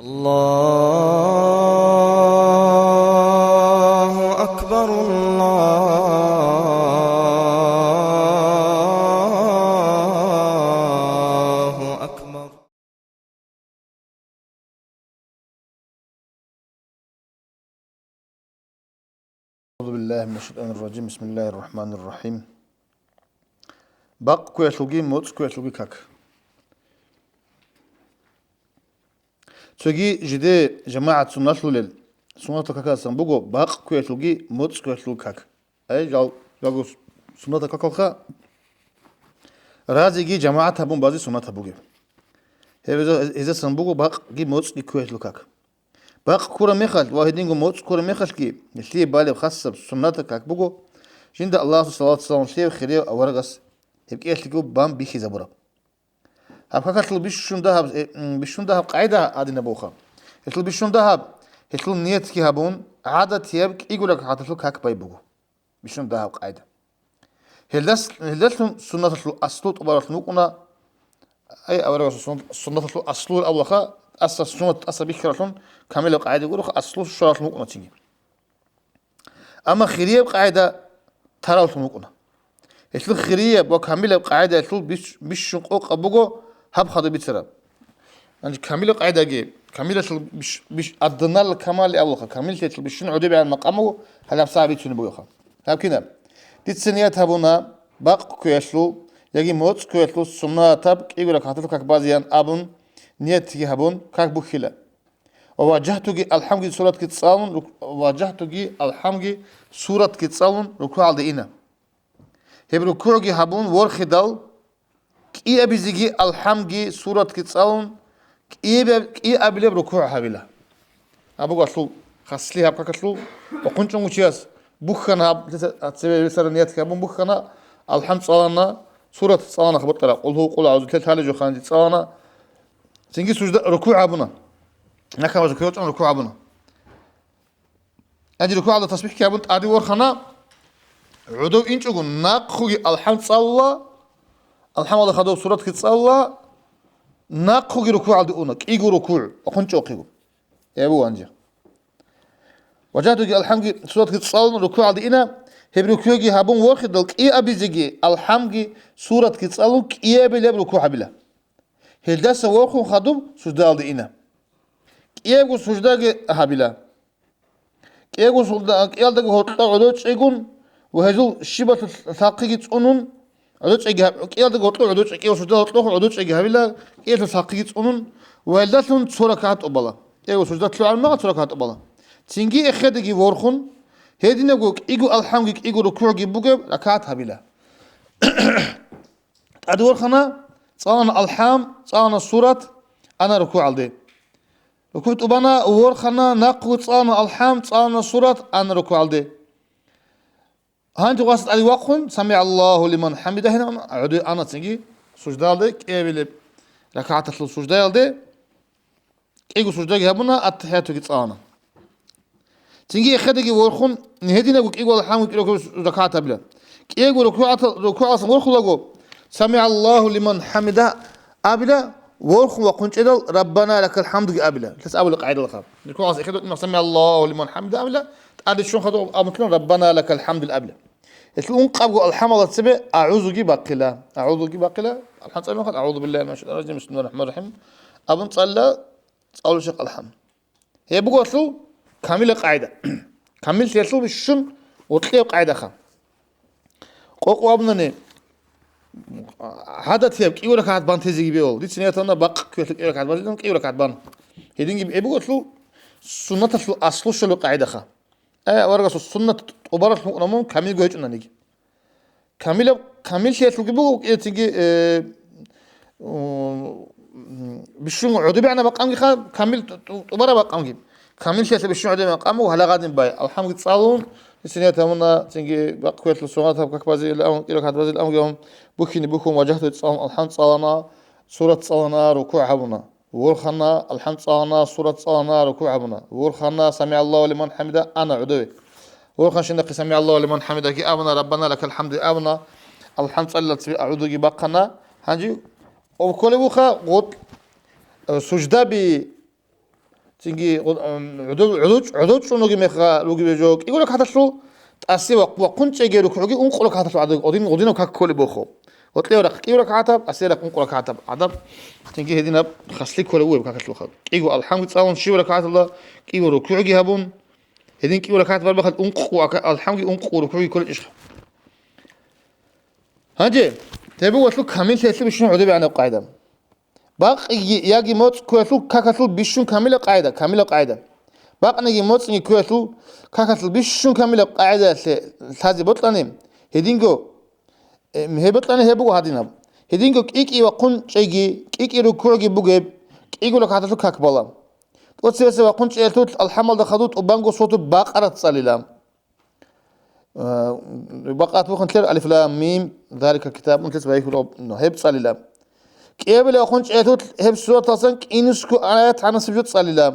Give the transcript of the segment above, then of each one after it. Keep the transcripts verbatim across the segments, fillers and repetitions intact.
الله أكبر، الله أكبر. أعوذ بالله من الشيطان الرجيم. بسم الله الرحمن الرحيم. Бакъ кквелъулги моцӀ кквелъулги как. Цоги жиде жамагӀат сунналъулел, суннатал какалъан буго бакъ кквелъулги моцӀ кквелъул как. Ай, жал, жаго суннатал какалха, разиги жамагӀат гьабун базе суннатаб бугеб. Гьеб гьезасан буго бакъги моцӀги кквелъул как. Бакъ ккураб мехалъ ва гьединго моцӀ ккураб мехалъги, гьелъие балеб хасаб суннатаб как буго, жинда Аллагьасул салават-салам лъеяв хирияв аварагас гьеб кӀиялъего бан бихьизабураб. Гьаб какалъул бищун дагьаб, э, м, бищун дагьаб къагӀида гьадинаб бугоха. Гьелъул бищун дагьаб, гьелъул ниятги гьабун, гӀадатияб кӀиго ракагӀаталъул как бай буго. Бищун дагьаб къагӀида. Гьелдас-, гьелдалъун суннаталъул аслу тӀубаралъун вукӀуна, ай, аварагасул суннат-, суннаталъул аслу абулаха, тӀаса суннат тӀаса бихьаралъун камилаб къагӀида гуроха, аслу щваралъун вукӀуна цинги. Амма хирияб къагӀида тараллъун вукӀуна. Гьелъул хирияб ва камилаб къагӀидаялъул бич-, бищун къокъаб буго гьаб хадуб бицараб. Гьанже камилаб къагӀидаги, камилалъул биш-, биш-, аднаналъ камали абулха, камиллъиялъул бищун гӀодобегӀан макъам буго, гьалаб сагӀат бицунеб бугоха. Гьаб кинаб? Дица ният гьабуна, бакъ кквеялъул яги моцӀ кквеялъул суннатаб кӀиго ракагӀаталъул как базеян абун, ниятги гьабун, как бухьила. Ва ваджагьтуги алхӀамги суратги цӀалун рук-, ваджагьтуги алхӀамги суратги цӀалун рукугӀалде ина. Гьеб рукугӀги гьабун ворхидал, кӀиабизеги алхӀамги суратги цӀалун, кӀиаб-, кӀиабилеб рукугӀ гьабила. Абуго алъул хаслъи гьаб какалъул ва хъунчӀун вучияс бухьана гьаб, цебе ресара ниятги гьабун бухьана, алхӀам цӀалана, сурат цӀалана хабуртӀара, къулгьу, къул агӀузу, лъалъали жоханди цӀалана, цинги сужда, рукугӀ гьабуна. Нахъа ва рукугӀ гьабуна. Гьанже рукугӀалда тасбихӀги гьабун тӀаде ворхана, гӀодов инчӀого нахъуги алхӀам цӀалула, алхӀамалда хадуб суратги цӀалула, нахъуги рукугӀалде уна, кӀиго рукугӀ, ахъунчӀохъего. Гьеб буго гьанже. Ваджагьтуги алхӀамги суратги цӀалун рукугӀалде ина, гьеб рукугӀги гьабун ворхидал кӀиабизеги алхӀамги суратги цӀалун кӀиабилеб рукугӀ гьабила. Гьелдаса ворхун хадуб суждаялде ина. КӀиябго суждаги гьабила. КӀиябго сужда-, кӀиялдаги гьоркьа гӀодов чӀегун ва гьезул щибалъул лъахъиги цӀунун, гӀодов чӀеги гьаб-, кӀиялдаги гьоркьа гӀодов чӀеги, кӀиябго сужда гьоркьа гӀодов чӀеги гьабила, кӀиялъул лъахъиги цӀунун ва гьелдалъун цо ракагӀат тӀубала. КӀиябго сужда лъугӀараб мехалъ цо ракагӀат тӀубала. Цинги эхедаги ворхун, гьединабго кӀиго алхӀамги кӀиго рукугӀги бугеб ракагӀат гьабила. ТӀаде ворхана, цӀалана алхӀам, цӀалана сурат, ана рукугӀалде. РукугӀ тӀубана, ворхана, нахъго цӀалана алхӀам, цӀалана сурат, ана рукугӀалде. Гьанже васас тӀаде вахъун, «СамигӀаллагьу лиман хӀамида» гьанав гӀодов ана цинги суждаялде, кӀиабилеб ракагӀаталъул суждаялде. КӀиго суждаги гьабуна, аттахӀиятуги цӀалана. Цинги эхедаги ворхун, гьединабго кӀиго алхӀамги кӀиго ракагӀат гьабила. КӀиго рукугӀатал-, рукугӀалдасан ворхулаго, «СамигӀаллагьу лиман хӀамида» абила, ворхун вахъун чӀедал, «Раббана лакал хӀамдуги» абила. Лъас абула къагӀидалха. РукугӀалдаса эхеда вукӀиналъ, «СамигӀаллагьу лиман хӀамида» абила, тӀаде щун хадуб абунтилан, «Раббана лакал хӀамдули» абила. Гьелъул ункъабго алхӀамалда цебе агӀузуги бахъила. АгӀузуги бахъила. АлхӀам цӀалун хадуб, «АгӀузу биллагьи минаш шайтанир ражим, бисмиллагьир рахӀманир рахӀим» абун цӀалила, цӀалулищ алхӀам. Гьеб буго алъул камила къагӀида. Камиллъиялъул бищун гъоркьияб къагӀидаха. Къокъ абунани, гӀадатияб кӀиго ракагӀат бан тезеги бегьул. Дица ниятана бакъ кквелъул кӀиго ракагӀат базилан, кӀиго ракагӀат бан. Гьединги гьеб буго алъул суннаталъул аслу щолеб къагӀидаха. Э, аварагасул суннат тӀубаралъ мукъна мун камилго гьечӀонаниги. Камилаб, камиллъиялъулги буго, э, цинги, э, м, бищун гӀодобегӀанаб макъамгиха, камил тӀу-, тӀу-, тӀубараб макъамги. Камиллъиялъул бищун гӀодобегӀанаб макъам буго гьалагъадин бай. АлхӀамги цӀалун, дица ниятана, цинги бакъ кквелъул суннатаб как базилан, кӀиго ракагӀат базилан, бухьине бухьун, ваджагьту цӀалун, алхӀам цӀалана, сурат цӀалана, рукугӀ гьабуна. Ворхана, алхӀам цӀалана, сурат цӀалана, рукугӀ гьабуна. Ворхана, «СамигӀаллагьу лиман хӀамида» ана гӀодове. Ворханщинахъе «СамигӀаллагьу лиман хӀамида»ги абуна, «Раббана лакал хӀамду» абуна, алхӀам цӀалилалцебе агӀудуги бахъана. Гьанже кколеб буха гъоркь, э, суждаби, Цинги гъо-, м, гӀодов-, гӀодов-, гӀодов чӀун вугеб мехалъ ругеб жо кӀиго ракагӀаталъул, тӀасе вахъ-, вахъун чӀеги рукугӀги ункъо ракагӀаталъул гӀадаб, гьедин гьединаб как кколеб бохо. Гьоркьев рахъ кӀиго ракагӀатаб, тӀасе рахъ ункъо ракагӀатаб гӀадаб, цинги гьединаб хаслъи кколеб бугеб какалъулха. КӀиго алхӀамги цӀалун щиб ракагӀаталда, кӀиго рукугӀги гьабун, гьедин кӀиго ракагӀат бараб мехалъ ункъо ака-, алхӀамги ункъо рукугӀги кколечӀищха. Гьанже, гьеб буго гьелъул камиллъиялъе бищун гӀодобегӀанаб къагӀида. Бакъги яги моцӀ ккоялъул какалъул бищун камилаб къагӀида, камилаб къагӀида. Бакъниги моцӀги ккоялъул какалъул бищун камилаб къагӀидаялъе лъазе бокьани, гьединго, э, гьеб бокьани гьеб буго гьадинаб. Гьединго кӀи-кӀи вахъун чӀеги, кӀи-кӀи рукугӀги бугеб, кӀиго ракагӀаталъул как бала. ТӀоцебесеб вахъун чӀеялъул алхӀамалда хадуб тӀубанго суратул Бакъарат цӀалила. Э, Бакъарат бухӀун лъер Алиф Лам Мим, залика китабун лъес вайхьул, гьеб цӀалила. КӀиабилеб вахъун чӀеялъул гьеб сураталсан кӀинусго аят гӀанасеб жо цӀалила.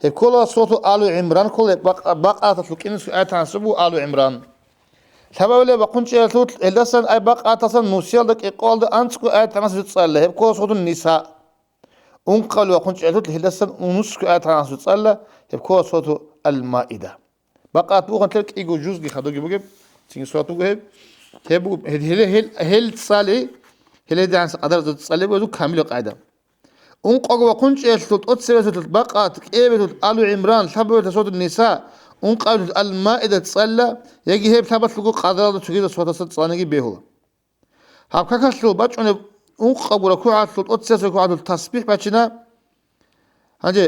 Гьеб ккола сурату Алу ГӀимран ккола, Бакъ-, Бакъараталъул кӀинусго аят гӀанасеб буго Алу ГӀимран. Лъабабилеб вахъун чӀеялъул гьелдасан ай Бакъараталсан нусиялда кӀикъоялда анцӀго аят гӀанасеб жо цӀалила, гьеб ккола сурату Ниса. Ункъабилеб вахъун чӀеялъул гьелдасан унусго аят гӀанасеб жо цӀалила, гьеб ккола сурату Ал-Маида. Бакъат бухӀун лъер кӀиго жузги хадубги бугеб, цинги сурат буго гьеб. Гьеб буго, гьел, гьел, гьел, гьел цӀали, гьел гьедигӀанаса къадаралда цӀали буго камилаб къагӀида. Ункъого вахъун чӀеялъул тӀоцебесеб Бакъат, кӀиабилеб Алу ГӀимран, лъабабилеб сурату Ниса, ункъабилеб Ал-Маида цӀалила, яги гьеб лъабалъулго къадаралда цогидал сураталса цӀаланиги бегьула. Гьаб какалъул бачӀунеб ункъабго рукугӀалъул, тӀоцебесеб рукугӀалъул тасбихӀ бачина. Гьанже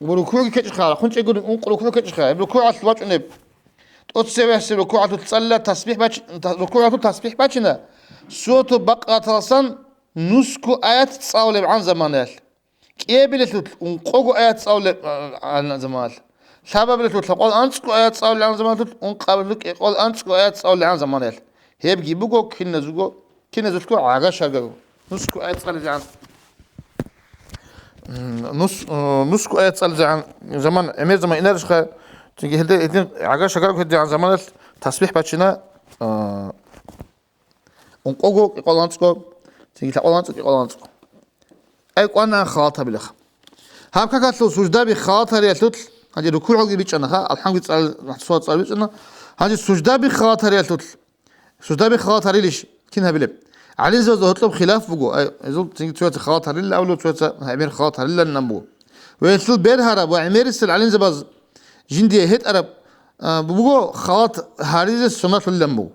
рукугӀги ккечӀеха, рахъун чӀегурин ункъ рукугӀ ккечӀеха. Гьеб рукугӀалъул бачӀунеб, тӀоцебесеб рукугӀалъул цӀалила тасбихӀ бач-, та-, рукугӀалъул тасбихӀ бачина, сурату Бакъараталсан нусго аят цӀалулебгӀан заманаялъ. КӀиабилелъул ункъого аят цӀалулеб-, а, а, заманалъ. Лъабабилелъул лъабкъоялда анцӀго аят цӀалулебгӀан заманалъул, ункъабилелъул кӀикъоялда анцӀго аят цӀалулебгӀан заманаялъ. Гьебги буго киназго, киназулъго гӀага-шагаго. Нусго аят цӀализегӀан. М, нус-, э, нусго аят цӀализегӀан заман, гӀемер заман инарищха, цинги гьелда гьедин гӀага-шагаго гьедигӀан заманалъ тасбихӀ бачина, э, Ункъого, кӀикъоялда анцӀго, цинги лъабкъоялда анцӀго, кӀикъоялда анцӀго. Ай, кӀванагӀан халатабилаха. Гьаб какалъул суждаби халатариялъулъ, гьанже рукугӀалги бичӀчӀана, ха, алхӀамги цӀал-, суал цӀал бичӀчӀана. Гьанже суждаби халатариялъулъ, суждаби халатарилищ кин гьабилеб? ГӀалимзабазда гьоркьоб хилаф буго, ай, гьезул цинги цояца халатарилан абулеб, цояца гӀемер халатарилан абулеб буго. Ва гьелъул бергьараб ва гӀемерисел гӀалимзабаз жиндие гьетӀараб, а, буго халат гьаризе суннатлъулилан буго.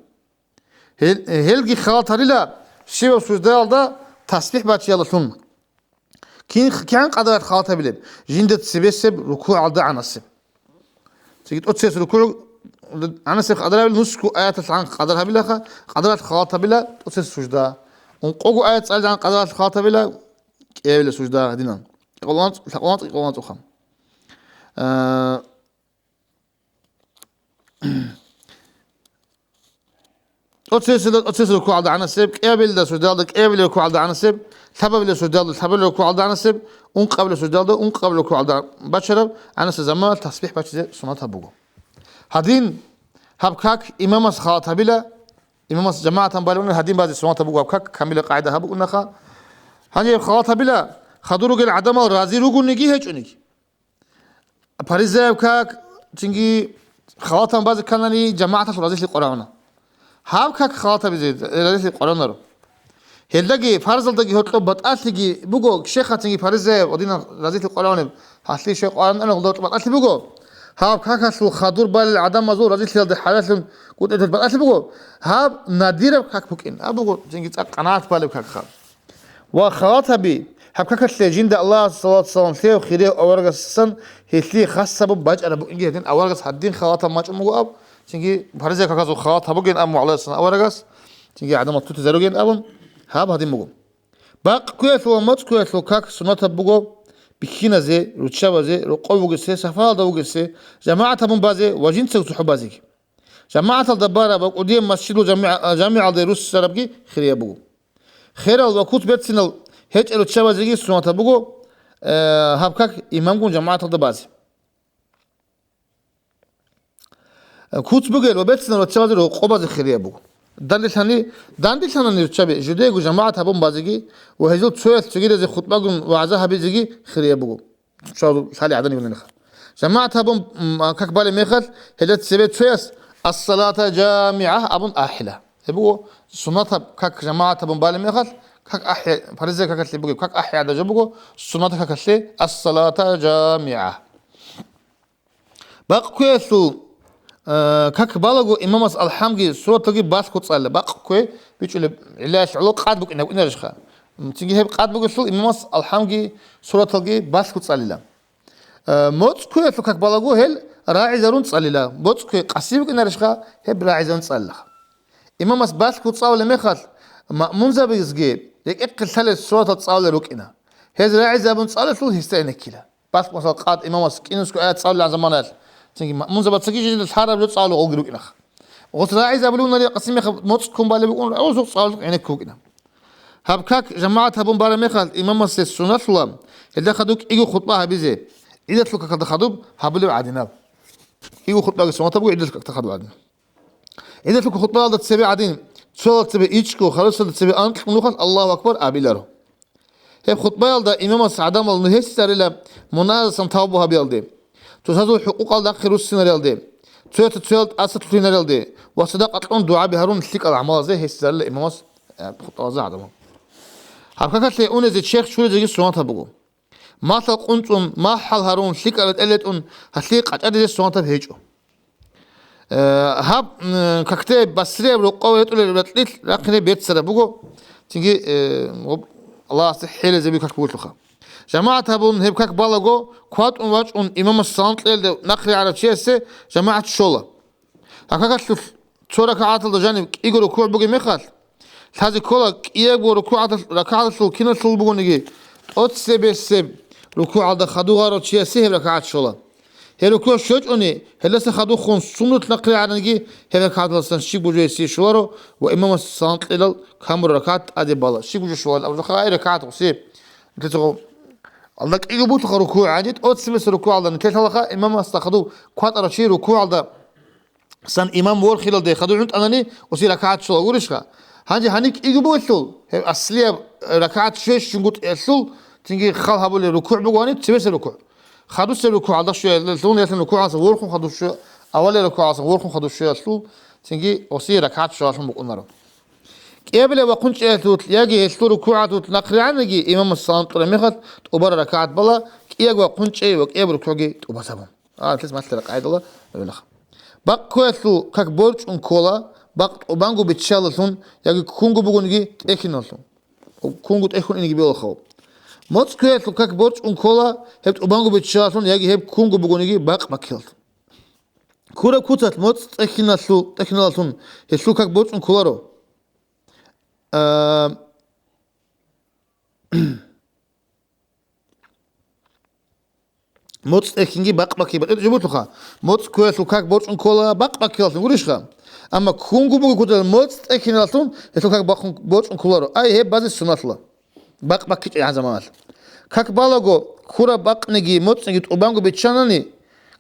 Гьел-, гьелги халатарила щибаб суждаялда тасбихӀ бачиялдалъун. Кин-, кигӀан къадаралъ халатабилеб? Жинда цебесеб рукугӀалда гӀанасеб. Цинги тӀоцес рукугӀ гӀанасеб къадарабила, нусго аяталъ гӀан къадар гьабилаха, къадаралъ халатабила тӀоцес сужда. Ункъого аят цӀализегӀан къадаралъ халатабила кӀиабила сужда гьадинан. КьоланцӀ-, кьоланцӀ-, кьоланцӀуха. А, ТӀоцесилда тӀоцес рукугӀалда гӀанасеб, кӀиабилда суждаялда кӀиабилеб рукугӀалда гӀанасеб, лъабабилеб суждаялда лъабабилеб рукугӀалда гӀанасеб, ункъабилеб суждаялда ункъабилеб рукугӀалда бачараб гӀанасеб заманалъ тасбихӀ бачизе суннатаб буго. Гьадин, гьаб как имамас халатабила, имамас жамагӀатан балеб гьадин базе суннатаб буго, гьаб как камила къагӀида гьаб букӀунаха. Гьаниб халатабила, хадур ругел гӀадамал рази ругониги гьечӀониги. Паризаяб как, цинги халатан базе кканани, жамагӀаталъ разилъи къварагӀуна. Гьаб как халатабизе разилъи къваранаро. Гьелдаги, фарзалдаги гьоркьоб батӀалъиги буго, шехацинги паризаяб гьадинан разилъи къварагӀунеб, гьалъи щай къваран ана, гьелда гьоркьоб батӀалъи буго. Гьаб какалъул хадур балел гӀадамазул разилъиялда хӀалалъун кӀутӀи батӀалъи буго. Гьаб надираб как букӀин. Гьаб буго, цинги цӀакъ къанагӀат балеб как гьаб. Ва халатаби, гьаб какалъе жинда Аллагьас салат-салам лъеяв хирияв аварагасдасан гьелъие хас сабаб бачӀараб букӀинги гьедин аварагас гьадин халатаб бачӀун буго аб, цинги паризаяб каказул халат гьабугин абун гӀалайгьиссалам аварагас, цинги гӀадамал тутизаругин абун, гьаб гьадин буго. Бакъ ккуялъул ва моцӀ ккуялъул как суннатаб буго бихьиназе, руччабазе, рокъов вугесе, сафаралда вугесе, жамагӀат гьабун базе ва жинцаго цохӀо базеги. ЖамагӀаталда бараб ва кӀудияб масжидул жами-, жамигӀалде руссарабги хирияб буго. Херал ва куц берцинал гьечӀел руччабазеги суннатаб буго, э, гьаб как имамгун жамагӀаталда базе. Э, куц бугел ва берцинал руччабазе рокъоб базе хирияб буго. Данделъани, данделъанани руччаби жидеего жамагӀат гьабун базеги ва гьезул цояс цогидазе хутӀбагун вагӀза гьабизеги хирияб буго. цо лъали гӀадан йигьунилаха. ЖамагӀат гьабун, м, как балеб мехалъ, гьелда цебе цояс «Ас-салата жамигӀа» абун ахӀила. Гьеб буго суннатаб как жамагӀат гьабун балеб мехалъ, как ахӀи, фариза какалъе бугеб, как ахӀи гӀадажа буго, суннатаб какалъе «Ас-салата жамигӀа». Бакъ кквеялъул, э, как балаго имамас алхӀамги сураталги балъго цӀалила. Бакъ ккве бичӀчӀулеб гӀиллаялъ гӀоло къад букӀинаб инарищха? М, цинги гьеб къад бугелъул имамас алхӀамги сураталги балъго цӀалила. Э, моцӀ кквеялъул как балаго гьел рагӀизарун цӀалила. МоцӀ ккве къаси букӀинарищха, гьеб рагӀизарун цӀалилаха. Имамас балъго цӀалулеб мехалъ, маъмунзабазги рекӀехъе лъалел суратал цӀалулел рукӀина. Гьез рагӀизабун цӀалелъул гьесда гӀенеккила. Балъ, масала, къад имамас кӀинусго аят цӀалулел заманаялъ, цинги маъмунзабацаги жидеда лъараб жо цӀалулел гъолги рукӀинах. Гъос рагӀизабулев унари къасимихъ моцӀ ккун балеб букӀун, гӀузукъ цӀалулъухъ гӀенеккун букӀина. Гьаб как жамагӀат гьабун бараб мехалъ имамасе суннатула, гьелда хадуб кӀиго хутӀба гьабизе, гӀидалъул какалда хадуб гьабулеб гӀадинаб. КӀиго хутӀбаги суннатаб буго гӀидалъул какда хадуб гӀадин. ГӀидалъул хутӀбаялда цебе гӀадин, цоял цебе ичӀго, хадусалда цебе анкьнухъан Аллагьу акбар абиларо. Гьеб хутӀбаялда имамас гӀадамал нугьесизарила мунагьаздасан тавбу гьабиялде, цоцазул хӀукъукъал нахъе руссинариялде, цояца цоял тӀаса лъугьинариялде ва садакъа кьун дугӀаби гьарун лъикӀал гӀамалазе гьесизарила имамас, э, хутӀбаялда гӀадамал. Гьаб какалъе унизе черх чуризеги суннатаб буго. Малъал къунцӀун, махӀал гьарун, лъикӀаб ретӀел ретӀун, гьалъие къачӀадизе суннатаб гьечӀо. Э, гьаб, м, какде басрияб рокъов ретӀулел ретӀлилъ рахъине берцараб буго, цинги, э, гъоб-, Аллагьасде хӀелезаби как бугелъулха. ЖамагӀат гьабун гьеб как балаго, кватӀун вачӀун имамас салам кьеялде нахъригӀарав чиясе жамагӀат щола. Гьакъикъаталъулъ цо ракагӀаталда жаниб кӀиго рукугӀ бугеб мехалъ, лъазе ккола кӀиябго рукугӀатал-, ракагӀаталъул киналъул бугониги, тӀоцебесеб рукугӀалда хадув гъарав чиясе гьеб ракагӀат щола. Гьеб рукугӀ щвечӀони, гьелдаса хадубхун сундулъ нахъригӀараниги, гьеб ракагӀаталдасан щибго жоясе щоларо ва имамас салам кьелал камураб ракагӀат тӀаде бала. Щибго жо щоларо абулаха, гьай ракагӀат гъуси. Нилъецаго алда кӀиго бутлъаха рукугӀ гӀади, тӀоцебесеб рукугӀалда нилъелъалаха имамасда хадув кватӀарав чи рукугӀалда сан имам ворхилалде хадур гӀунтӀанани, уси ракагӀат щола гурищха? Гьанже гьаниб кӀиго бугелъул, гьеб аслияб ракагӀат щвечӀого тӀелъул, цинги хал гьабулеб рукугӀ буго гьаниб, цебесеб рукугӀ. Хадусеб рукугӀалда щвеялъул, ялъун рукугӀалдаса ворхун хадур щве-, авалияб рукугӀалдаса ворхун хадур щвеялъул, цинги уси ракагӀат щолалъун букӀунаро. КӀиабилеб ва хъунчӀиялъулъ яги гьелъул рукугӀалъулъ нахъригӀаниги, имамас салам кьураб мехалъ тӀубараб ракагӀат бала, кӀиябго ва хъунчӀи ва кӀияб рукугӀги тӀубазабун. А, гьелъ малъараб къайдала гӀолохъа. Бакъ кквеялъул как борчӀун ккола, бакъ тӀубанго биччалалъун яги ккунго бугониги тӀехьиналъун. Ккунго тӀехьун инеги бегьулаха. МоцӀ кквеялъул как борчӀун ккола, гьеб тӀубанго биччалалъун яги гьеб ккунго бугониги бакъ баккиялъун. Ккураб куцалъ моцӀ тӀехьиналъул, тӀехьиналалъун гьелъул как борчӀун кколаро. А, МоцӀ тӀехьинги бакъ бакки батӀи жо бутлъуха. МоцӀ кквеялъул как борчӀун ккола бакъ баккилалъун гурищха? Амма ккунго буго кутал моцӀ тӀехьиналъун гьелъул как бахъун борчӀун кколаро. Ай, гьеб базе суннатла. Бакъ баккичӀей гӀан заманалъ. Как балаго, ккураб бакъниги моцӀниги тӀубанго биччанани,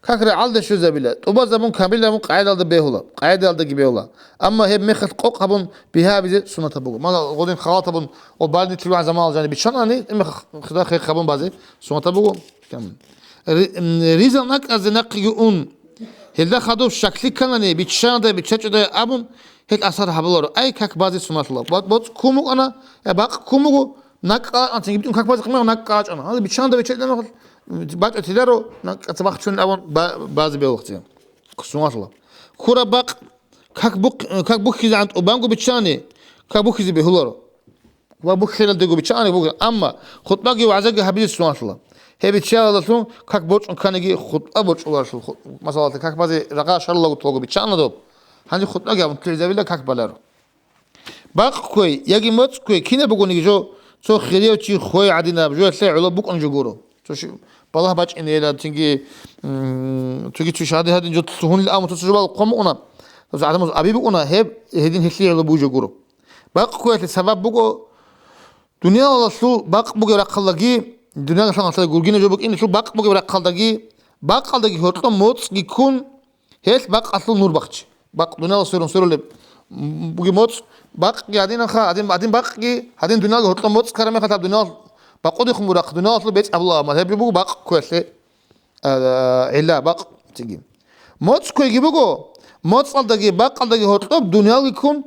как рагӀалде щвезабила, тӀубазабун камилабун къайдалда бегьула, къайдалдаги бегьула. Амма гьеб мехалъ къокъ гьабун бигьа гьабизе суннатаб буго. Мала гъодин халатабун ва бални тилван заманал жани биччанани, гьеб мехалъ хида хехабун базе суннатаб буго. Ри-, м, ризал накӀкӀазе нахъеги ун, гьелда хадуб щаклъи кканани, биччанада, биччачӀодай абун, гьел асар гьабуларо. Ай, как базе суннатла. Ба-, боцӀ ккун букӀана, я бакъ ккун буго, накӀкӀалачӀана, цинги битӀун как базе къимал накӀкӀалачӀана. Гьанже биччанада, биччачӀодай бачӀа тидаро, накӀкӀаца бахчун абун ба-, базе бегьулахъе. Суннатла. Ккураб бакъ, как бух-, как бухьизегӀан тӀубанго биччани, как бухьизе бегьуларо. Ва бухӀилалдего биччанани буго, амма хутӀбаги вагӀзаги гьабизе суннатла. Гьеб биччаялдалъун как борчӀун кканиги хутӀба борчӀуларелъул ху-, масалалда, как базе рагъа шарлаго толго биччана доб, гьанже хутӀбаги гьабун лъугӀизабила как баларо. Бакъ кквей яги моцӀ кквей кинаб бугониги жо, цо хирияв чи хвей гӀадинаб, жо гьелъе гӀоло букӀун жо гуро. Цо ши-, балагь бачӀинейилан, цинги, м, цоги цо шагьадин гьадин жо лъугьунел аму цо жобал хъван букӀуна, цо гӀадамаз аби букӀуна, гьеб гьедин гьелъие гӀоло буй жо гуро. Бакъ кквеялъе сабаб буго, дуниялалъул бакъ бугеб рахъалдаги, дуниялалъул гургина жо букӀинелъул бакъ бугеб рахъалдаги, бакъалдаги гьоркьоб моцӀги ккун, гьелъ бакъалъул нур бахчи. Бакъ дуниялалъул сверун сверулеб бугеб моцӀ, бакъги гьадинанха, гьадин, гьадин бакъги, гьадин дуниялалъул гьоркьоб моцӀ ккараб мехалъ гьаб дуниялалъул Бакъудехун буго рахъ дуниялалъул бецӀ абула, амма гьеб буго бакъ кквеялъе, а, гӀилла, бакъ цинги. МоцӀ кквеги буго, моцӀалдаги бакъалдаги гьоркьоб дуниялги ккун,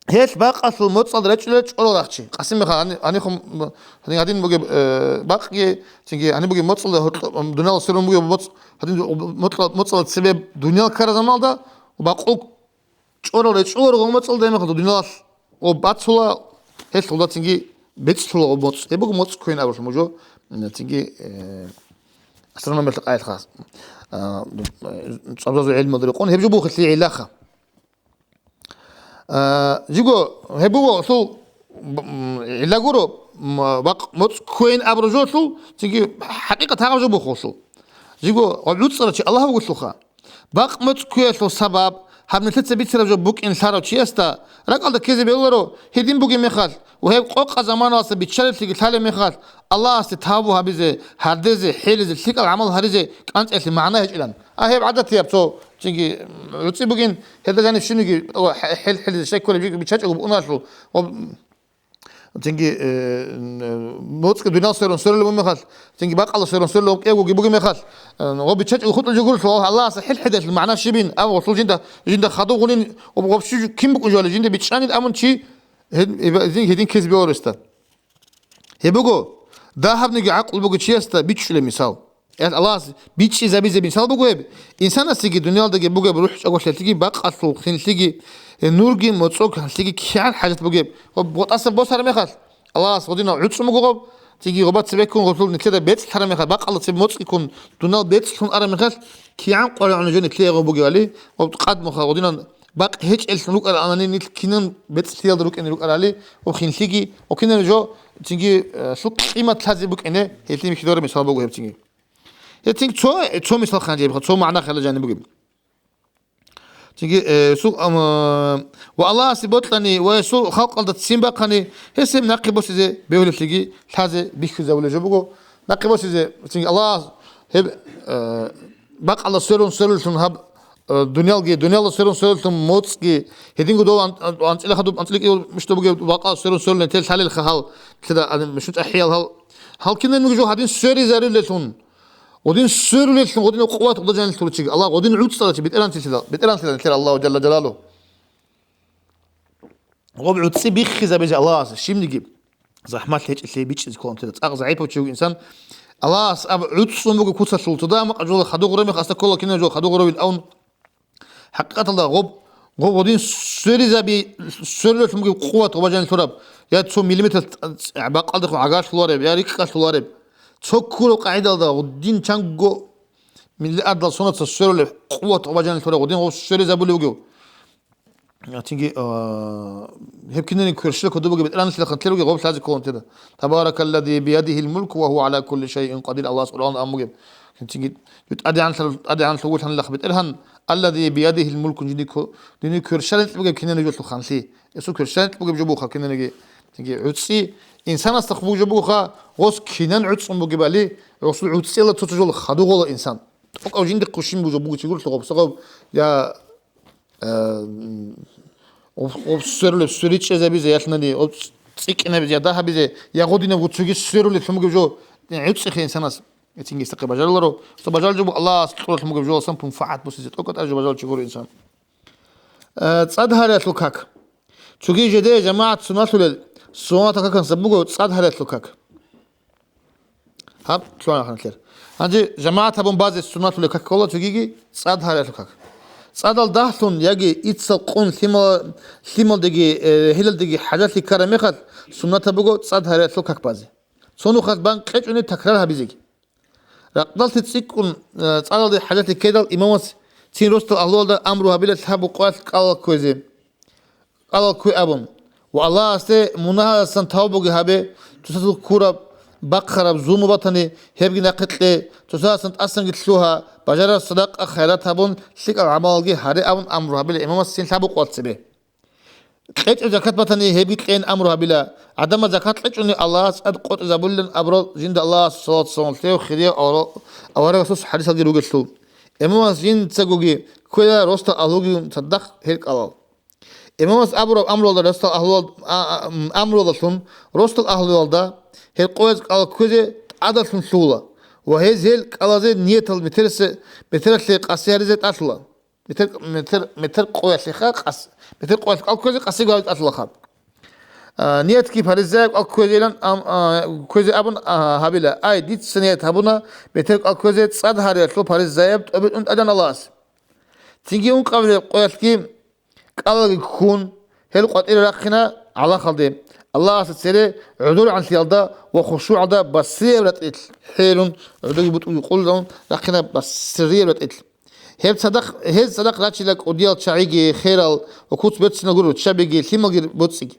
гьелъ бакъалъул моцӀалда речӀчӀулел чӀорал рахчи. Къасим мехалъ гьани-, гьанихъун, гьанин гьадин бугеб, э, бакъги, цинги гьаниб бугеб моцӀалда гьоркьоб, ам, дуниялалъ сверун бугеб моцӀ, гьадин моцӀал-, моцӀалда цебе дуниял ккараб заманалда бакъул чӀорал речӀчӀуларо гъо моцӀалда гьеб мехалъ дуниялалъ гъо бацула, гьелъ гъолда цинги бецӀлъула гъо моцӀ. Гьеб буго моцӀ кквейин абулъун буго, м, цинги, э, астрономиялъул къайилъ хас. А, цӀабзазул гӀелмалда рекъон гьеб жо буго гьелъие гӀиллаха. А, жиго, гьеб буго гьелъул, м, гӀилла гуро, м, бакъ моцӀ кквейин абураб жолъул, цинги хӀакъикъат гьаб жо буго гьелъул. Жиго, гъоб гӀуцӀарав чи Аллагь вугелъулха. Бакъ моцӀ кквеялъул сабаб, гьаб нилъеца бицараб жо букӀин лъарав чиясда ракӀалда ккезе бегьуларо, гьедин бугеб мехалъ ва гьеб къокъаб заманалъа биччалеблъиги лъалеб мехалъ, Аллагьасде тавбу гьабизе, гьардезе, хӀелизе, лъикӀал гӀамал гьаризе кӀанцӀиялъе магӀна гьечӀилан. А гьеб гӀадатияб цо, цинги, м, гӀуцӀи бугин, гьелда жаниб щинги, о, хӀе-, хӀел-, хӀелизе щай кколеб жо биччачӀого букӀуналъул, ва, м, цинги, э, м, моцӀги дунял сверун сверулеб бугеб мехалъ, цинги бакъала сверун сверулеб кӀиявгоги бугеб мехалъ, э, ва биччачӀого хутӀулеб жо гурелъул, Аллагьасда хӀел-, хӀедалъул магӀна щибин, аб гъолъул жинда, жинда хадув гъунин, ва вообще кин букӀун жо гьале, жинда бичӀчӀанин абун чи гьед-, гьедин ккезе бегьуларо гьесда. Гьеб буго, дагьабниги гӀакълу бугев чиясда бичӀчӀулеб мисал. Гьел Аллагьас бичӀчӀизабизе мисал буго гьеб, инсанасеги дуниялдаги бугеб рухӀ чӀаголъиялъеги бакъалъул хинлъиги, э, нурги моцӀог ханлъиги кигӀан хӀажат бугеб. Ва ботӀасаб босараб мехалъ, Аллагьас гъодинал гӀуцӀун буго гъоб, цинги гъоба цебеккун гъолъул нилъеда бецӀ лъараб мехалъ, бакъала цебе моцӀги ккун, дунал бецӀ лъун араб мехалъ, кигӀан къваригӀуна жо нилъее гъоб бугевали, ва къадмуха гъодинан бакъ гьечӀеллъун рукӀаралани, нилъ кинан бецӀлъиялда рукӀине рукӀарали, ва хинлъиги, ва кинаб жо, цинги, э, лъу-, къимат лъазе букӀине, гьелъие бихьидора мисал буго гьеб цинги. Гьеб цинги цо, цо мисал хъанчӀебха, цо магӀна хъела жаниб бугеб. Цинги, э, су-, ам, ва Аллагьасе бокьани ва гьесул халкъалда ццин бахъани, гьес гьеб нахъе босизе бегьулеблъиги лъазе бихьизабулеб жо буго. Нахъе босизе, цинги Аллагьас гьеб, э, бакъала сверун сверуллъун гьаб, э, дуниялги, дуниялда сверун сверуллъун моцӀги, гьединго дов ан-, ан-, анцӀила хадуб, анцӀила кӀиго мушту бугеб бакъала сверун сверуллъун те лъалелха гьал, лъида, ан-, мушун цӀахӀиял гьал. Гьал кинабниги жо гьадин сверизарулеллъун. Гъодин сверулеллъун, гъодинаб къуват гъода жанилъ турчиги. Аллагь гъодин гӀуцӀцӀалачи бетӀерантилъила, бетӀерантилъила нилъер Аллагьу Жалла Жалалу. Гъоб гӀуцӀи биххизабизе Аллагьас, щибниги захӀмат гьечӀелъе бичӀчӀизе кколантила. ЦӀакъ загӀипав чи вугев инсан, Аллагьас аб гӀуцӀцӀун буго куцалъул, цо дагьа-макъа жола хадув гъура мех аста ккола кинаб жо хадув гъуравин авун, ХӀакъикъаталда гъоб, гъоб гъодин сверизаби, сверулеллъун бугеб къуват гъоба жанилъ лъураб, я цо миллиметр бакъалдехун гӀагарлъулареб, я рикӀкӀалъулареб. Цо ккураб къагӀидалда гъодин чанго миллиардал сонаца сверулеб къуват гъоба жанилъ лъураб гъодин гъоб сверизабулев вугев. Цинги, а, гьеб кинани кверщел кодобаги БетӀергьанлъила хантлъи ругел гъоб лъазе кколантила. Табаракаллази биядихил мулку ва гьува гӀала кулли шайин къадир, Аллагьас Къуръан амугеб. Цинги, ТӀадегӀанлъа-, ТӀадегӀанлъугьулъанилахъ БетӀергьан, аллази биядихил мулку, жиндихъо-, динихъ кверщалин кьугеб кинаниги жолъул ханлъи. Гьесул кверщалин кьугеб жо буха кинаниги. Цинги, гӀуцӀи инсанасда хъубу жо буха, гъос кинан гӀуцӀун бугебали, гъосул гӀуцӀила цо-цо жол хадугъола инсан. ТӀокӀав жиндихъ хъущин буго жо буго чигурлъу гъоб сагъаб, я Э, м, об-, об сверулеб сверичӀезабизе, ялъунани об цӀикӀкӀинабизе, я дагьабизе, я гъодинаб гуцуги сверулеб лъумугеб жо гӀуцӀихъе инсанас. Эцинги истахъе бажаруларо, цо бажарулеб жо буго Аллагьас кьуралъ лъумугеб жоласан пунфагӀат бусизе, тӀокӀатӀа жо бажарулев чигуро инсан. Э, цӀад гьариялъул как. Цоги жеде жамагӀат сунналъулел, суннатал каканса буго цӀад гьариялъул как. Гьаб, лъугьана ханлъер. Гьанже жамагӀат гьабун базе суннатлъулеб как ккола цогиги цӀад гьариялъул как. ЦӀадал дагьлъун яги иццал къун лъимала-, лъималдеги, э, гьелалдеги хӀажалъи ккараб мехалъ, суннатаб буго цӀад гьариялъул как базе. Цо нухалъ бан кьечӀони такрар гьабизеги. Ракъдалъи цӀикӀкӀун, э, цӀадалде хӀажалъи ккедал имамас цин росдал агьлуялда амру гьабила лъаб-букъалъ кӀалал кквезе. кӀалал ккве абун, ва Аллагьасде мунагьаздасан тавбуги гьабе, цоцазул ккураб, бахъараб зулму батани, гьебги нахъе кье, цоцаздасан тӀасанги лъугьа, бажараб садакъа-хайрат гьабун, лъикӀал гӀамалалги гьаре абун амру гьабила имамас цин лъаб-букъалъ цебе. КьечӀеб закат батани, гьебги кьейин амру гьабила. ГӀадамал закат кьечӀони Аллагьас тӀад къотӀизабулилан абурал жинда Аллагьасул салат-салам лъев хирияв аварагасул хӀадисалги ругелъул. Имамас жинцагоги кквела росдал агьлуги цадахъ гьел кӀалал. Имамас абураб амруялда росдал агьлуялд-, а, а, м, амруялдалъун росдал агьлуялда гьел къояз кӀал кквезе тӀадалъун лъугьула ва гьез гьел кӀалазе ниятал метералъе, метералъе къаси гьаризе тӀалъула. Метер, метер, метер къоялъеха къас-, метер къоялъ кӀал кквезе къасиго гьаризе тӀалъулаха. А, ниятги паризаяб кӀал кквезейилан ам-, а, кквезе абун, а, гьабила. Ай, дица ният гьабуна метер кӀал кквезе цӀад гьариялъул паризаяб тӀобитӀун тӀадан Аллагьас. Цинги ункъабилеб къоялъги кӀалаги ккун, гьел къватӀире рахъина гӀалахалде, Аллагьасда цере гӀодорегӀанлъиялда ва хушугӀалда басрияб ратӀилъ хӀерун, гӀодоги бутӀуги къулун рахъина басрияб ратӀилъ. Гьеб цадахъ, гьез цадахъ рачила кӀудиял чагӀиги, херал ва куц берцинал гуро, ччабиги, лъималги боцӀиги.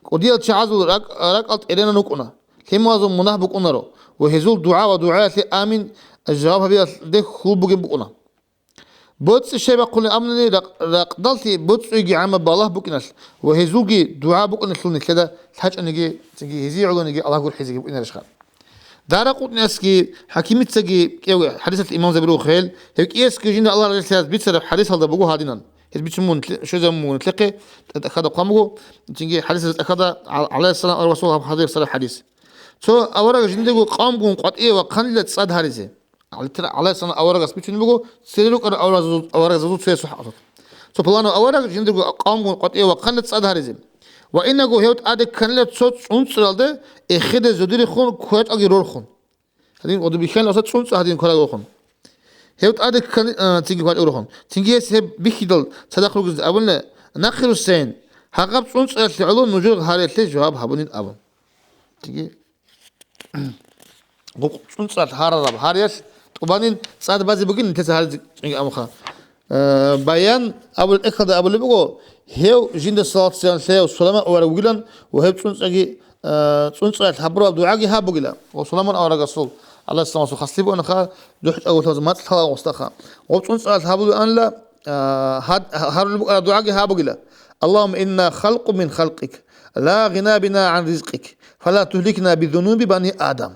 КӀудиял чагӀазул ракӀ-, ракӀал тӀеренан рукӀуна, лъималазул мунагь букӀунаро ва гьезул дугӀа ва дугӀаялъе амин жаваб гьабиялде хьул бугеб букӀуна. БоцӀи щай бахъулеб абуни, ракъ-, ракъдалъи боцӀуйги гӀамаб балагь букӀиналъ ва гьезулги дугӀа букӀиналъул нилъеда лъачӀониги, цинги гьезие гӀолониги Аллагь гурхӀизеги букӀинарищха? Даракъутниясги, ХӀакимицаги кӀиявги хӀадисалъ имамзаби рухел, гьев кӀиясги жинда Аллагь разилъаяз бицараб хӀадисалда буго гьадинан. Гьез бицун мун нилъе-, щвезабун мун нилъехъе тӀа-, тӀахьада хъван буго, цинги хӀадисалда тӀахьада гӀал-, гӀалайгьиссалам аварагасул гьаб хӀадис цӀалараб хӀадис. Цо авараг жиндирго къавмгун къватӀиве вахъанила цӀад гьаризе. ГӀалитра-, гӀалайгьиссалам аварагас бицунеб буго, цере рукӀарал аварагазул-, аварагзабазул цоясул хӀакъалъулъ. Цо пуланав авараг жиндирго къавмгун къватӀиве вахъанила цӀад гьаризе. Ва инего гьев тӀаде кканила цо цӀунцӀралде эхеде зодирехун кватӀалги рорхун. Гьадин, гъодиб бихьанила цо цӀунцӀра гьадин квараг рорхун. Гьев тӀаде ккани-, а, цинги кватӀалги рорхун. Цинги гьес гьеб бихьидал цадахъ ругезда абуна, нахъе руссейин, гьагъаб цӀунцӀраялъе гӀоло нужер гьариялъе жаваб гьабунин абун. Цинги Гъукъ цӀунцӀралъ гьарараб гьариялъ тӀубанин цӀад базе бугин нилъеца гьаризе цӀинги абунха. Э, Баян абулеб тӀехьалда абулеб буго, гьев жинда салат-салам лъеяв Суламан авараг вугилан ва гьеб цӀунцӀраги, э, цӀунцӀралъ гьабураб дугӀаги гьаб бугила. Ва Суламан аварагасул, гӀалайгьиссаламасул, хаслъи бугонаха, духӀ чӀаголъаз мацӀ лъала гъосдаха. Гъоб цӀунцӀралъ гьабулаанла, а, гьад-, гьарулеб букӀараб дугӀаги гьаб бугила. Аллагьумма инна халкъун мин халкъик, ла гъина бина гӀан ризкъик, фала тухликна бизунуби бани Адам.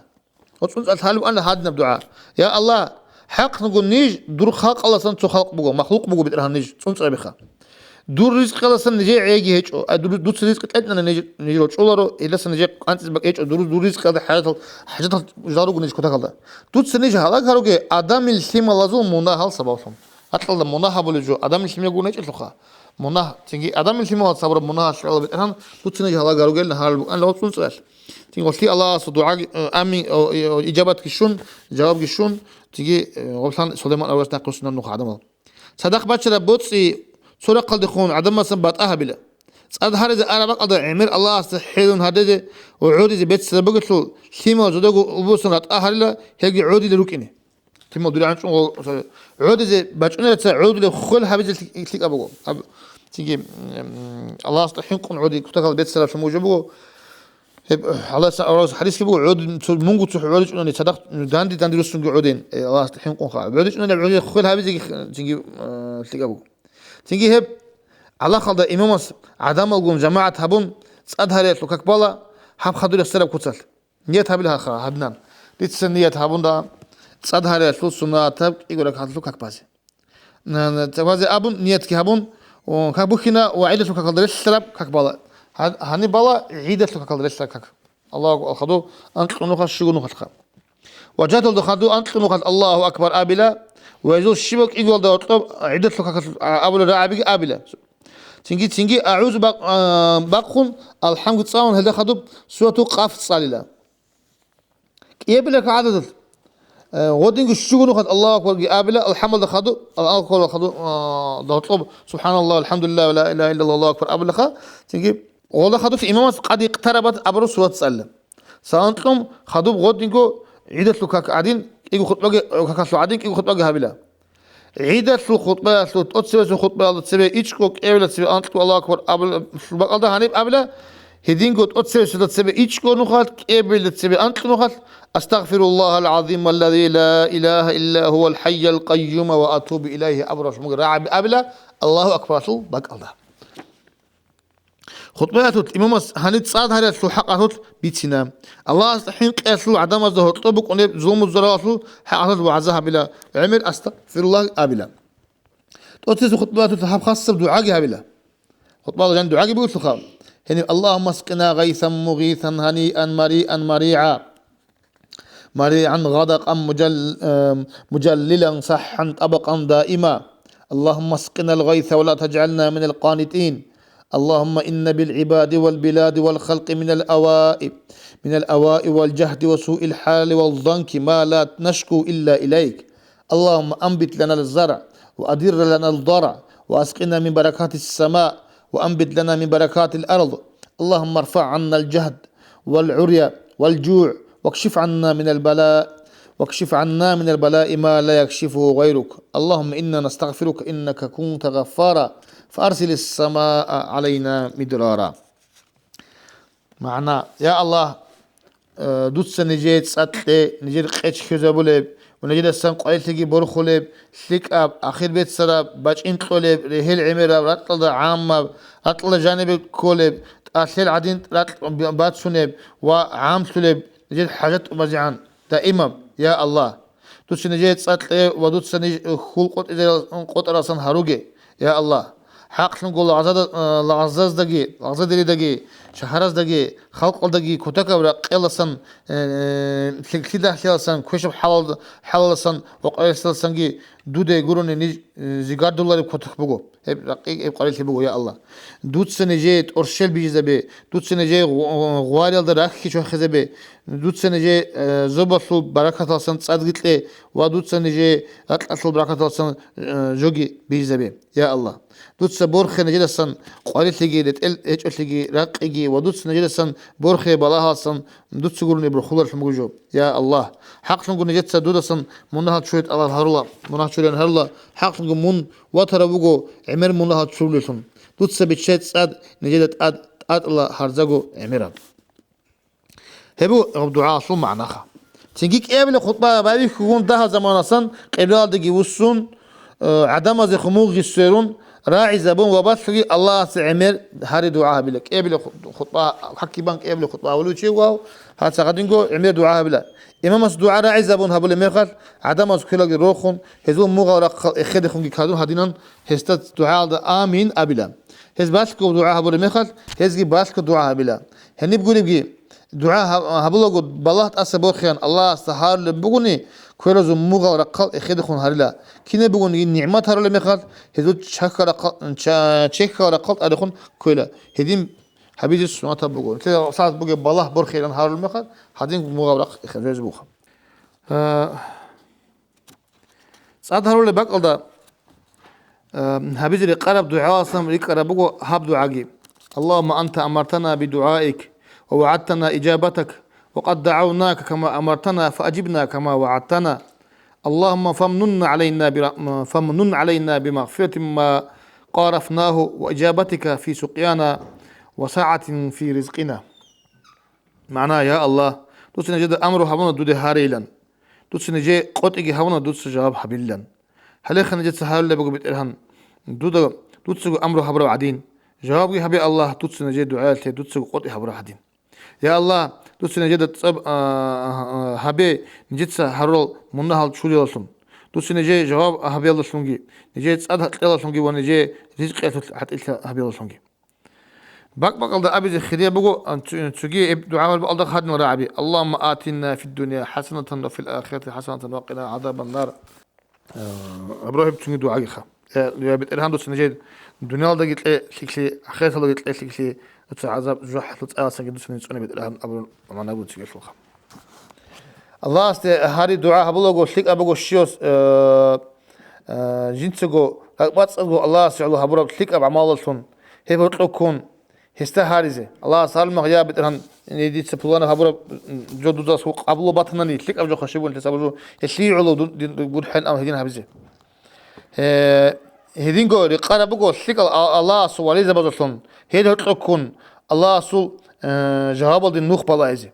Ва цӀунцӀралъ гьабулеб бугоан гьадинаб дугӀа: Я Аллагь, хӀакълъун ниж дур халкъалдасан цо халкъ буго, махлукъ буго, БетӀергьан, ниж цӀунцӀрабиха. Дур ризкъалдасан нижее гӀейги гьечӀо, ай дур-, дуца ризкъи тӀадегӀанани ниж, ниж рочӀоларо, гьелдасан нижее къанцӀизе бакӀ гьечӀо, дур, дур ризкъиялда хӀажатал, хӀажатал жал руго ниж кутакалда. Дуца ниж гьалаг гьаруге Адамил лъималазул мунагьал сабаблъун. Гьакъалда мунагь гьабулеб жо Адамил лъималго гьечӀелъулха. Мунагь, цинги Адамил лъималаз сабраб мунагьалъ гӀоло БетӀергьан, дуца ниж гьалаг гьаругел гьарулеб бугоан гъоб цӀунцӀралъ. Цинги гъолъие Аллагьасул дугӀаги, э, амин, о, о, ижабатги щун, жавабги щун, цинги, э, гъоблъан Сулайман аварагас нахъе руссинал нух гӀадамал. Цадахъ бачараб боцӀи цо рахъалдехун гӀадамасан батӀа гьабила. ЦӀад гьаризе араб бакӀалда гӀемер Аллагьасда хӀерун гьаризе ва гӀодизе беццараб бугелъул, лъимал жидего убусан ратӀа гьарила, гьелги гӀодилел рукӀине. Лъимал дури гӀанчӀун гъо-, гӀодизе бачӀунерица гӀодулеб хвел гьабизе лъи-, лъикӀаб буго. Аб-, цинги, м, Аллагьасда хӀинкъун гӀоди кутакалда беццараблъун бугеб жо буго. Гьеб, гӀалайгьиссалам аварагасул хӀадисги буго, гӀод-, цо, мунго цохӀо гӀодичӀунани цадахъ данде-данде руссунги гӀодин, э, Аллагьасда хӀинкъунха. ГӀодичӀунани гӀодизе хвел гьабизеги х-, цинги, э, лъикӀаб буго. Цинги гьеб гӀалахалда имамас гӀадамалгун жамагӀат гьабун, цӀад гьариялъул как бала гьаб хадур рехсараб куцалъ. Ният гьабила гьаха, гьадинан. Дица ният гьабунда, цӀад гьариялъул суннатаб кӀиго ракагӀаталъул как базе. На, на, цебазе абун, ниятги гьабун, о, как бухьина ва гӀидалъул какалда релълъараб как бала. Гьа-, гьаниб бала гӀидалъул какалда релълъараб как. Аллагьу акбар, хадуб анкьнуха, щугунухалъха. Ва жагьдалда хадуб анкьнухалъ Аллагьу акбар абила, ва гьезул щибаб кӀигоялда гьоркьоб гӀидалъул какалъ а-, абулел рагӀабиги абила. Цинги, цинги агӀузу бакъ-, а, бахъун, алхӀамги цӀалун, гьелда хадуб суратул Къаф цӀалила. КӀиабилеб ракагӀаталъ, э, гъодинго щуго нухалъ Аллагьу акбарги абила, алхӀамдалда хадуб, Аллагьу акбаралда хадуб, а, дагьлъоб, СубхӀаналлагь, валхӀамдулиллагь, ва ла илагьа иллаллагь, Аллагьу акбар абулаха, цинги гъолда хадуб имамас къад икътарабат абураб сурат цӀалила. Салам кьун хадуб гъодинго гӀидалъул как гӀадин, кӀиго хутӀбаги, какалъул гӀадин, кӀиго хутӀбаги гьабила. ГӀидалъул хутӀбаялъул, тӀоцебесеб хутӀбаялда цебе ичӀго, кӀиабилеб цебе анкьго Аллагьу акбар абулеб бакӀалда гьаниб абила, гьединго тӀоцебесеб цебе ичӀго нухалъ, кӀиабилеб цебе анкьго нухалъ, Астагъфируллагьал гӀазималлази ла илагьа илла гьувал хӀайял къайюма ва атубу илайгьи абураб шумуги рагӀаби абила Аллагьу акбаралъул бакӀалда. ХутӀбаялъулъ имамас гьаниб цӀад гьариялъул хӀакъалъулъ бицина. Аллагьасда хӀинкъиялъул гӀадамазда гьоркьоб букӀунеб зулму-заралалъул хӀакъалъулъ вагӀза гьабила, гӀемер астагъфируллагь абила. ТӀоцебесеб хутӀбаялъулъ гьаб хасаб дугӀаги гьабила. ХутӀбаялда жаниб дугӀаги бугелъулха, يعني: اللهم اسقنا غيثا مغيثا هنيئا مريئا مريعا، مريعا غدقا مجل-، آم، مجللا صحا طبقا دائما. اللهم اسقنا الغيث ولا تجعلنا من القانطين. اللهم إن بالعباد والبلاد والخلق من الأواء، من الأواء والجهد وسوء الحال والضنك ما لا نشكو إلا إليك. اللهم أنبت لنا الزرع وأدر لنا الضرع وأسقنا من بركات السماء وأنبت لنا من بركات الأرض. اللهم ارفع عنا الجهد والعري والجوع واكشف عنا من البلاء، واكشف عنا من البلاء ما لا يكشفه غيرك. اللهم إنا نستغفرك إنك كنت غفارا فأرسل السماء علينا مدرارا. МагӀна: Я Аллагь, э, дуца нижее цӀакъ кье, нижер къечӀ хьвезабулеб ва нижедасан къварилъиги борхулеб, лъикӀаб, ахир бецараб, бачӀин кьолеб, регьел гӀемераб, ракьалда гӀаммаб, ракьалда жанибе кколеб, тӀалъел гӀадин ракь бацунеб ва гӀамлъулеб нижер хӀажат тӀубазегӀан даимаб, я Аллагь. Дуца нижее цӀакъ кье ва дуца ниж хьул къотӀизарал-, къотӀаралсан гьаруге, я Аллагь. ХӀакълъунго лагъзада-, лагъзаздаги, лагъзадеридаги, шагьараздаги, халкъалдаги кутакаб ракъалдасан, э, лъикӀлъи-дагьлъиялдасан, квешаб хӀалал-, хӀалалдасан ва къварилъиялдасанги дуде гурони ниж, э, зигардулареб кутак буго. Гьеб ракъи, гьеб къварилъи буго, я Аллагь. Дуца нижее тӀорщел бижизабе, дуца нижее гъу-, гъвариялда рахьги чвахизабе, дуца нижее, э, зобалъул баракаталдасан цӀадги кье ва дуца нижее ракьалъул баракаталдасан, э, жоги бижизабе, я Аллагь. Дуца борхе нижедасан къварилъиги, ретӀел гьечӀолъиги, ракъиги ва дуца нижедасан борхе балагьалдасан дуца гурони борхуларелъун буго жо, я Аллагь. ХӀакълъунго нижеца дудасан мунагьал чуре тӀалаб гьарула, мунагь чуриян гьарула, хӀакълъунго мун ватарав вуго гӀемер мунагьал чурулелъун. Дуца биччай цӀад нижеда тӀад, тӀатӀала гьарзаго гӀемераб. Гьеб буго гьаб дугӀалъул магӀнаха. Цинги кӀиабилеб хутӀба байбихьугун дагьал заманалдасан къиблаялдеги вуссун, э, гӀадамазехун мугъги сверун, рагӀизабун ва балъуги Аллагьасе гӀемер гьари дугӀа гьабила. КӀиабилеб хут-, хутӀба, хӀаккибан кӀиабилеб хутӀба гьабулев чи вав, гьаца гьадинго гӀемер дугӀа гьабила. Имамас дугӀа рагӀизабун гьабулеб мехалъ, гӀадамаз ккелаги рохун, гьезул мугъал рахъал эхедехунги ккадун гьадинан гьесда дугӀаялда «Амин» абила. Гьез балъго дугӀа гьабураб мехалъ, гьезги балъго дугӀа гьабила. Гьениб гуребги, дугӀа гьаб-, гьабулаго балагь тӀаса борхеян Аллагьасда гьарулеб бугони, кверазул мугъал рахъал эхедехун гьарила. Кинаб бугониги нигӀмат гьарулеб мехалъ, гьезул чахьал рахъал, ча-, чехьал рахъал тӀадехун кквела. Гьедин гьабизе сунатаб буго. Нилъеда сагӀат бугеб балагь борхейилан гьарулеб мехалъ, гьадин мугъал рахъ эхезе буго. Э, ЦӀад гьарулеб бакӀалда, э, гьабизе рекъараб дугӀаласан рикӀкӀараб буго гьаб дугӀаги: اللهم أنت أمرتنا بدعائك ووعدتنا إجابتك وقد دعوناك كما أمرتنا فأجبنا كما وعدتنا. اللهم فامنن علينا بر-، فامنن علينا بمغفرة ما قارفناه وإجابتك في سقيانا وسعة في رزقنا. МагӀна: Я Аллагь, дуца нижеда амру гьабуна дуде гьарейилан. Дуца нижее къотӀиги гьабуна дуца жаваб гьабилилан. Гьалеха нижеца гьарулеб буго, БетӀергьан, дуда дуцаго амру гьабураб гӀадин, жавабги гьабе, Аллагь, дуца нижее дугӀаялъе дуцаго къотӀи гьабураб гӀадин. Я Аллагь, дуца нижеда цӀаб, а, а, гьабе нижеца гьарурал мунагьал чуриялдалъун. Дуца нижее жаваб гьабиялдалъунги, нижее цӀад кьелалъунги ва нижее ризкъиялъулъ гӀатӀилъи гьабиялдалъунги. БакӀ-бакӀалда абизе хирияб буго, а, цу-, цоги гьеб дугӀа гьабураб бакӀалда хадин рагӀаби: اللهم آتنا في الدنيا حسنة وفي الآخرة حسنة وقنا عذاب النار. Э, гьабураб гьеб цоги дугӀагиха. Э, я БетӀергьан, дуца нижее дуниялалдаги кье лъикӀлъи, ахираталдаги кье лъикӀлъи, дуца гӀазаб жужахӀалъул цӀаялдасаги дуца ниж цӀуне, БетӀергьан, абураб магӀна буго цигелъулха. Аллагьасде гьари дугӀа гьабулаго лъикӀаб буго щивас, э, э, жинцаго ракӀбацӀцӀадго Аллагьасе гӀоло гьабураб лъикӀаб гӀамалаллъун, гьеб гьоркьоб ккун, гьесда гьаризе. Аллагьас гьарулмах: «Я БетӀергьан, дица пуланаб гьабураб жо дуда къабулаб батанани, лъикӀаб жоха щиб бугони, гьелъие гӀоло дун-, дин гурхӀен», амма гьедин гьабизе. Э, гьединго рекъараб буго лъикӀал а-, Аллагьасул вализабазулъун, гьел гьоркьоб ккун, Аллагьасул, э, жавабалде нух балагьизе.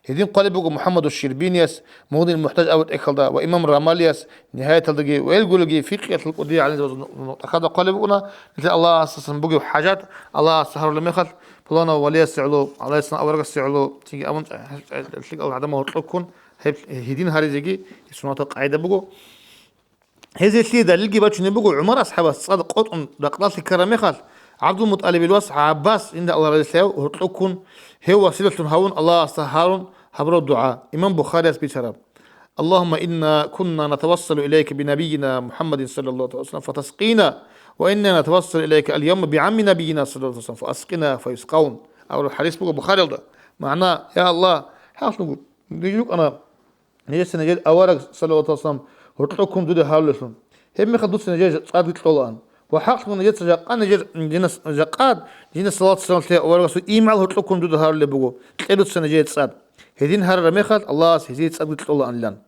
Гьедин хъвалеб буго МухӀаммаду Щербинияс Мугънил МухӀтаж абураб тӀехьалда ва имам Рамалияс Нигьаяталдаги ва гьелгулелги фикъгьиялъул кӀудиял гӀалимзабазул нукъ-, нукътахъалда хъвалеб букӀуна, нилъер Аллагьасдасан бугеб хӀажат, Аллагьасда гьарулеб мехалъ, пуланав валиясе гӀоло, гӀалайгьиссалам аварагасде гӀоло, цинги абун, гьелъ-, гьелъ-, лъикӀал гӀадамал гьоркьоб ккун, гьеб гьедин гьаризеги суннатаб къагӀида буго. Гьезие лъие далилги бачунеб буго, ГӀумар асхӀабас цӀад къотӀун ракьдалъи ккараб мехалъ, ГӀабдулмутӀалибил вас ГӀаббас, жинда Аллагь разилъаяв, гьоркьоккун гьев василалъун гьавун Аллагьасда гьарун гьабураб дугӀа, имам Бухарияс бицараб: اللهم إنا كنا نتوسل إليك بنبينا محمد صلى الله عليه وسلم فتسقينا، وإنا نتوسل إليك اليوم بعم نبينا صلى الله عليه وسلم فأسقنا فيسقون. Абураб хӀадис буго Бухариялда. МагӀна: Я Аллагь, хӀакълъун, диж рукӀана нижеца нижер авараг, саллаллагьу гӀалайгьи вассалам, гьоркьоккун дуда гьарулелъун. Гьебмехалъ дуца нижер цӀадги кьолаан. Ва хӀакълъун нижеца жакъа нижер, динас, жакъа динас салат-салам лъе аварагасул имгӀал гьоркьоккун дуда гьарулеб буго, кье дуца нижер цӀад. Гьедин гьарараб мехалъ Аллагьас гьезие цӀадги кьолаанилан.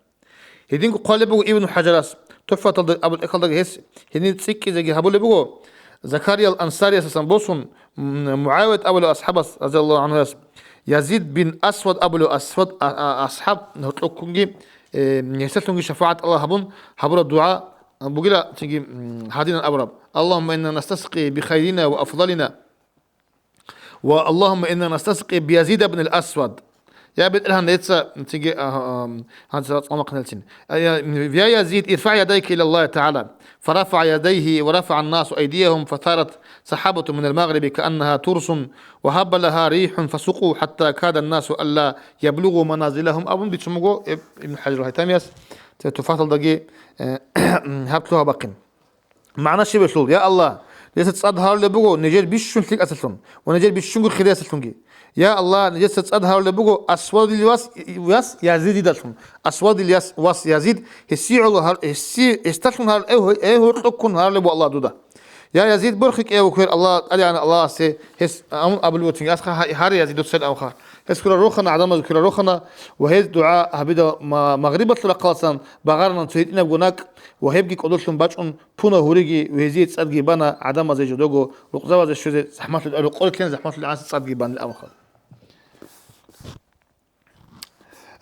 Гьединго хъвалеб буго Ибн ХӀажарас, ТухӀфаталда абултӀехалдаги гьес гьенир цӀикӀкӀизеги гьабулеб буго, Закариял Ансариясасан босун, м, МугӀавият абулев асхӀабас, разияллагьу гӀанхуяс, Язид бин Асвад абулев асвад, а, а, асхӀаб гьоркьоккунги, э, гьесалъунги шафагӀат тӀалаб гьабун гьабураб дугӀа бугила, цинги, м, гьадинан абураб: اللهم إنا نستسقي بخيرنا وأفضلنا. Ва اللهم إنا نستسقي بيزيد بن الأسود. Я БетӀергьан, дица цинги, а, а, гьанже цӀалмахъиналцин. А, я, يا يزيد، ارفع يديك إلى الله تعالى. فرفع يديه ورفع الناس أيديهم فثارت سحابة من المغرب كأنها ترس وهب لها ريح فسقوا حتى كاد الناس ألا يبلغوا منازلهم абун бицун буго Иб-, Ибн ХӀажар Гьайтамияс, цо ТухӀфаталдаги, э, гьаб лъугьа-бахъин. МагӀна щибелъул: Я Аллагь, нижеца цӀад гьарулеб буго нижер бищун лъикӀасалъун ва нижер бищунго хириясалъунги. Я Аллагь, нижеца цӀад гьарулеб буго Асвадил вас, вас Язидидалъун. Асвадил яс-, вас Язид, гьесие гӀоло гьар-, гьесие, гьесдалъун гьар-, э, гьор-, э, гьоркьоккун гьарулеб буго Аллагь дуда. Я Язид, борхикӀ, я вухьер Аллагь, ТӀадегӀан Аллагьасе гьес амун абулеб буцинги, асха гьа-, гьаре Язид, дуца гьаре амха. Гьес ккурал рохана, гӀадамаз ккурал рохана, ва гьез дугӀа гьабидал ма-, магърибалъул рахъаласан багъарана цо гьитӀинабго накӀ, ва гьебги кӀодолъун бачӀун, пуна гьуриги, гьезие цӀадги бана, гӀадамазе жодого рукъзабазе щвезе захӀмалъулъ, рокъоре ккезе захӀмалъулъ гӀаси цӀадги бан амха.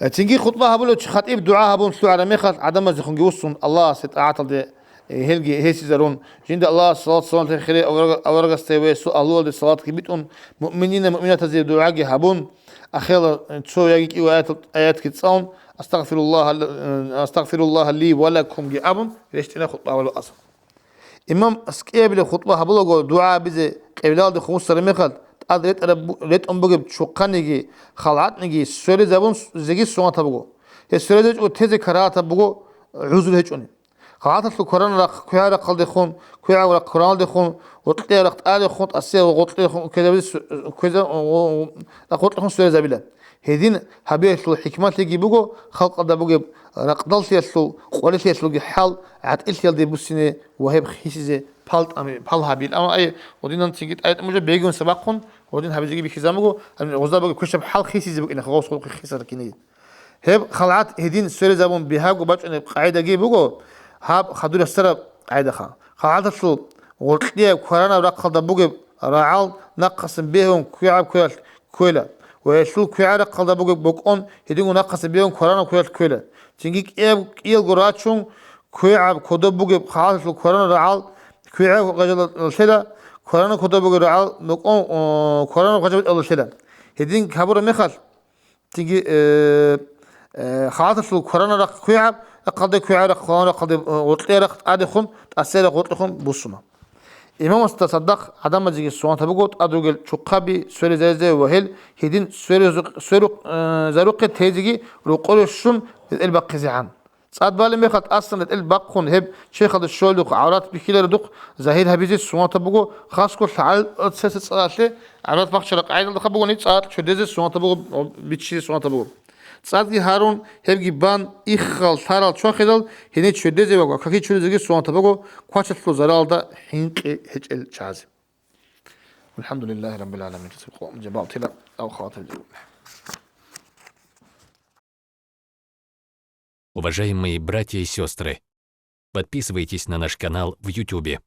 Э, цинги хутӀба гьабулев чи хатӀиб дугӀа гьабун лъугӀараб мехалъ, гӀадамаздехунги вуссун, Аллагьасе тӀагӀаталде, э, гьелги гьесизарун, жинда Аллагьас салат-салам лъе хире авараг-, аварагасде ва гьесул агьлуялде салатги битӀун, муъминина муъминатазе дугӀаги гьабун, ахирал, э, цо яги кӀиго аятал-, аятги цӀалун, «Астагъфируллагь, э, астагъфируллагь ли ва лакумги» абун, рещтӀина хутӀба гьабулев асхӀаб. Имам аскӀиябилеб хутӀба гьабулаго дугӀа гьабизе къиблаялдехун вуссараб мехалъ, тӀад ретӀараб бу-, ретӀун бугеб чухъаниги, халгӀатниги сверизабун с-, зеги суннатаб буго. Гьес сверизабичӀого тезе карагьатаб буго, гӀузру гьечӀони. ХалгӀаталъул кваранаб рахъ квегӀаб рахъалдехун, квегӀаб рахъ квараналдехун, гъоркьияб рахъ тӀадехун, тӀасияб гъоркьихун ккезабизе с-, ккеза-, о, о, о, рахъ гъоркьихун сверизабила. Гьедин гьабиялъул хӀикмалъиги буго, халкъалда бугеб ракъдаллъиялъул, къварилъиялъулги хӀал гӀатӀилъиялде буссине ва гьеб хисизе пал тӀами-, пал гьабил. Амма ай, гъодинан цинги тӀайтӀ мужа бегун сабахъун, гъодин гьабизеги бихьизабун буго, гьаниб гъозда бугеб квешаб хӀал хисизе букӀина, гъос хъулухъе хисар кинеги. Гьеб халгӀат гьедин сверизабун бигьаго бачӀунеб къагӀидаги буго, гьаб хадур ясараб къагӀидаха. ХалгӀаталъул гъоркьияб кваранаб рахъалда бугеб рагӀал нахъасан бегьун квегӀаб квералъ кквела ва гьелъул квегӀаб рахъалда бугеб бокӀон гьединго нахъасан бегьун кваранаб квералъ кквела. Цинги кӀияб-, кӀиялго рачун, квегӀаб кодоб бугеб халгӀаталъул кваранаб рагӀал квегӀаб гъажалалъела, кваранаб кодоб бугеб рагӀал бокӀон, о, кваранаб гъажалалъела. Гьедин гьабураб мехалъ, цинги, э, э, халгӀаталъул кваранаб рахъ квегӀаб рахъалде, квегӀаб рахъ кваранаб рахъалде, э, гъоркьияб рахъ тӀадехун, тӀасияб рахъ гъоркьихун буссуна. Имамасда цадахъ гӀадамазеги суннатаб буго тӀадугел чухъаби сверизаризе ва гьел гьедин сверизукъ-, сверукъ-, э, зарухъе тезеги рокъоре щун ретӀел бахъизегӀан. ЦӀад балеб мехалъ тӀасан ретӀел бахъун гьеб черхалда щолелдухъ, гӀаврат бихьиларедухъ загьир гьабизе суннатаб буго, хасго лъагӀел цеса цӀаралъе гӀаврат бахчараб къагӀидалдаха бугони, цӀакъ чедезе суннатаб буго, биччизе суннатаб буго. ЦӀадги гьарун, гьебги бан, иххал, лъарал чвахидал, гьенир чедезе ва каки чуризеги суннатаб буго, квачалъул заралда хӀинкъи гьечӀел чагӀазе. Валхамдулиллагьи раббил гӀаламин. Жабал тила ав хаватаб. Уважаемые братья и сестры, подписывайтесь на наш канал в Ютубе.